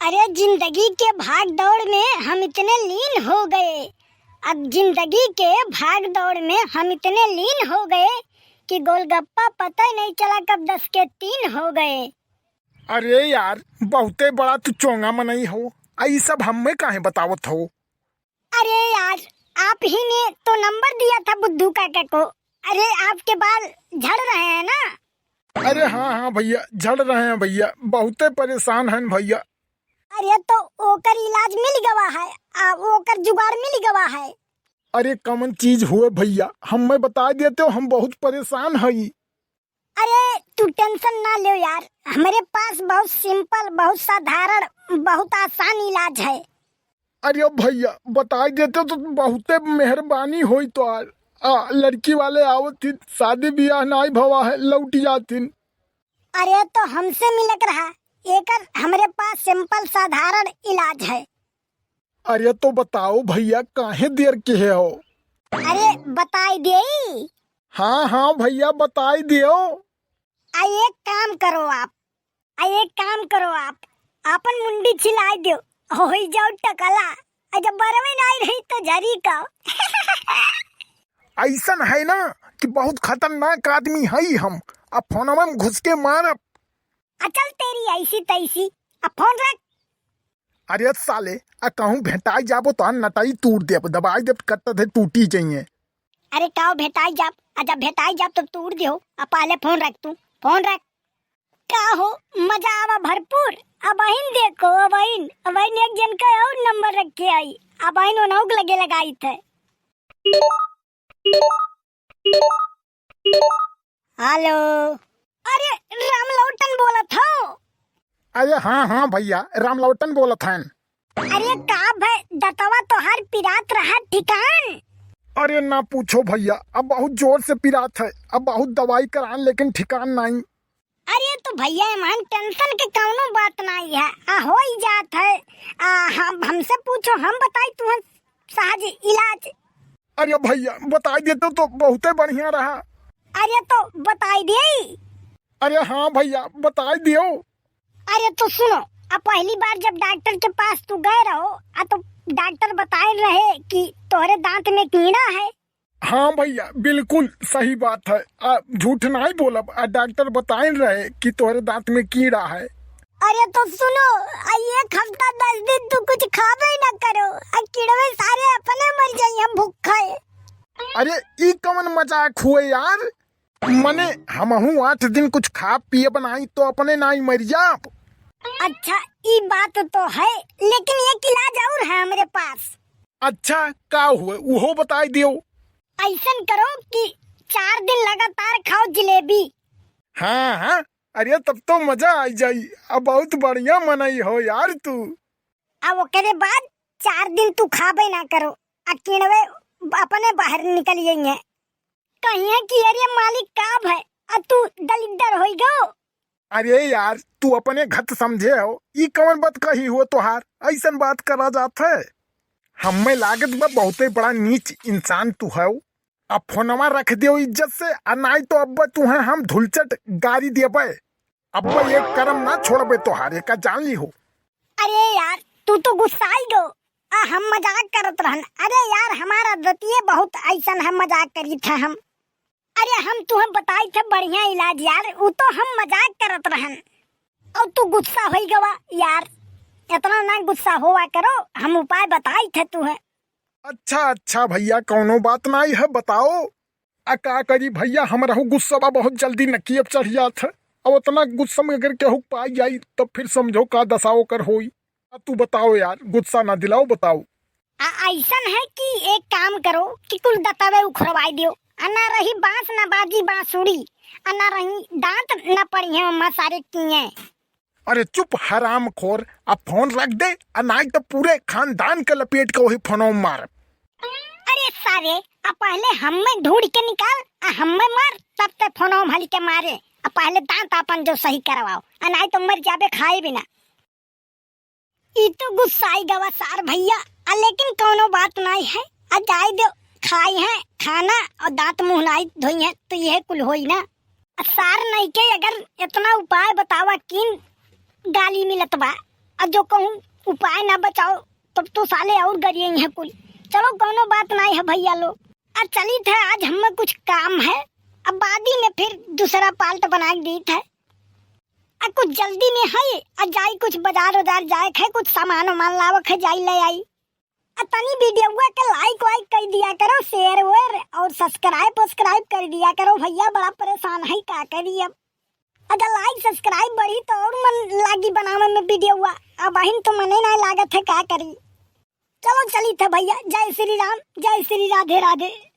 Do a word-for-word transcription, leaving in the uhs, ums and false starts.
अरे, जिंदगी के भाग दौड़ में हम इतने लीन हो गए, अब जिंदगी के भाग दौड़ में हम इतने लीन हो गए कि गोलगप्पा पता ही नहीं चला कब दस के तीन हो गए। अरे यार, बहुते बड़ा तू चोंगा मनई हो, आ ई सब हम्मे काहे बतावत हो? अरे यार, आप ही ने तो नंबर दिया था बुद्धू काका को। अरे, आपके बाल झड़ रहे हैं ना? अरे हाँ, हाँ भइया, झड़ रहे हैं भइया, बहुते परेशान हैं भइया। अरे, तो ओकर इलाज मिल गवा है, आ, ओकर जुगाड़ मिल गवा है। अरे, कवन चीज हुए भइया, हम्मे बताइ देते हो, हम बहुत परेशान हई। अरे, तू tension ना लेव यार, हमरे पास बहुत simple, बहुत साधारण, बहुत आसान इलाज है। अरे भइया, बताइ देते तो बहुते मेहरबानी होई तोहार। आ, लड़की वाले आवत ही, शादी बियाह नाई भवा है, लौट जातिन। अरे, तो हमसे मिलक रहा, एकर हमरे पास simple साधारण इलाज है। अरे तो बताओ भइया, काहे देर किहे हो? अरे बताई देई। हाँ, हाँ भइया, बताई दियो। आ एक काम करो आप, आ एक काम करो आप, आपन मुंडी छिलाई दियो, होई जाओ टकला। आ जब बरवे नाई रही तो झरी का। अइसन है ना कि बहुत खतरनाक आदमी हई हम, अब फोनवा में घुस के मारब। आ चल तेरी ऐसी तैसी, अब फोन रख। अरे साले, आ कहूँ भेटाई जाबो तो नटाई तूड़ देब, दबाई देब, कट्टत है टूटी जइहे। अरे काओ भेटाई जाब, आ जब भेटाई जाब तो तूड़ दियो, आ पहले फोन रख तू, फोन रख। का हो, मजा आवा भरपूर। अबहिन देखो, अबहिन, अबहिन एक जन का और नंबर रखे आई, अबहिन ओनहु के लगे लगाई थे। हेलो। अरे, रामलौटन बोलत हो? अरे हाँ, हाँ भइया, रामलौटन बोलत हन। अरे का भय, दतवा तोहार पिरात रहा ठिकान? अरे ना पूछो भइया, अब बहुत जोर से पिरात है, अब बहुत दवाई करान लेकिन ठिकान नाई। अरे तो भइया, एमन tension के कउनो बात नाई है, आ हो ही जात है। आ, हम, हमसे पूछो, हम बताई तुहन सहज इलाज। अरे भइया, बताई देते तो बहुते बढ़िया रहा। अरे तो बताई देई। अरे हाँ भइया, बताई दियो। अरे तो सुनो, अब पहली बार जब डॉक्टर के पास तू गए रहो, आ तो डॉक्टर बताए रहे कि तोहरे दांत में कीड़ा है। हाँ भइया, बिल्कुल सही बात है। आ, झूठ नाई बोलब। आ, डॉक्टर बताइन रहे कि तोहरे दांत में कीड़ा है। अरे तो सुनो, आ, एक हफ्ता दस दिन तू कुछ खाबे ना करो, आ, कीड़वे सारे अपने मर जाई हम भूखे। अरे, ई कवन मजाक हुए यार? मने, हमहू आठ दिन कुछ खा पिए बनाई तो अपने नाई मर जाब। अच्छा, ई बात तो है, लेकिन एक इलाज और है हमरे पास। अच्छा, का हुए, उहो बताई दियो। अइसन करो कि चार दिन लगातार खाओ जलेबी। हाँ, हाँ, अरे तब तो मजा आई जाई। अब बहुत बढ़िया मनई हो यार तू। अब ओकरे बाद चार दिन तू खाबे ना करो, आ किणवे अपने बाहर निकल जाइए। कहिए कि अरे मालिक का भय, आ तू दलिद्दर होई गो। अरे यार, तू अपने घत समझे हो, ई कवन बात कही हो तोहार, अइसन बात करा जात है? हमें लागत बा बहुते बड़ा नीच इंसान तू हो। अब फोनवा रख दियो इज्जत से, आ नाई तो अब तुहे हम धुलचट गारी देबे। अब एक करम ना छोड़बे तोहार, एका जान ली हो। अरे यार, तू तो गुस्साई गो। आ, हम मजाक करत रहन। अरे यार, हमारा दतिये बहुत अइसन है, मजाक करी थे हम। अरे हम तुहे बताई थे बढ़िया इलाज यार, उ तो हम मजाक करत रहन। और तू गुस्सा होई गवा यार, इतना ना गुस्सा होवा करो, हम उपाय बताई थे तुहे। अच्छा, अच्छा भइया, कौनो बात नाई है, बताओ। आ का करी भइया, हमरहू गुस्सा बा बहुत जल्दी नकियब चढ़ जात है। अब उतना गुस्सा में अगर केहू पाई जाई, तब फिर समझो का दशा ओकर होई। आ तू बताओ यार, गुस्सा ना दिलाओ, बताओ। आ, अइसन है कि एक काम करो कि कुल दतवे उखरवाई दियो, आ ना रही बांस ना बाजी बांसुरी, आ ना रही दांत ना पड़िहे ओमा सारे किए। अरे चुप हरामखोर, अब फोन रख दे, आ नाई तो पूरे खानदान के लपेट के वही फोनो में मार। अरे सारे, आ पहले हमें ढूंढ के निकाल, आ हमें मार, तब ते फोनो में हल के मारे, आ पहले दांत अपन जो सही करवाओ, आ नाई तो मर जाबे खाए बिना। ई तो गुस्साई गवा सार भइया, आ लेकिन कौनो बात नाई है, आ जाए दो, खाई है खाना और दांत मुंह नाई धोई है तो यह कुल होई ना। आ सार नहीं के अगर इतना उपाय बतावा किन गाली मिलत बा। अब जो कहूँ उपाय ना बचाओ, तब तो साले और गरिए हैं कुल। चलो, कौनो बात नाहीं है भइया लो। अब चलित है, आज हमें कुछ काम है, अब बादी में फिर दूसरा part बना के दीत है। अब कुछ जल्दी में है, अब जाई कुछ बाजार उजार जाए के है, कुछ सामान वामान लावे के है, जाई ले आई। अब तनी video के like वाइक कर दिया करो, share वेयर और subscribe वस्क्राइब कर दिया करो भइया, बड़ा परेशान है, का करी अब। अगर like subscribe बढ़ी तो और मन लागी बनावे में video। अब बहिन तो मने ना लागत है, का करी। चलो चलित है भइया, जय श्री राम, जय श्री राधे राधे।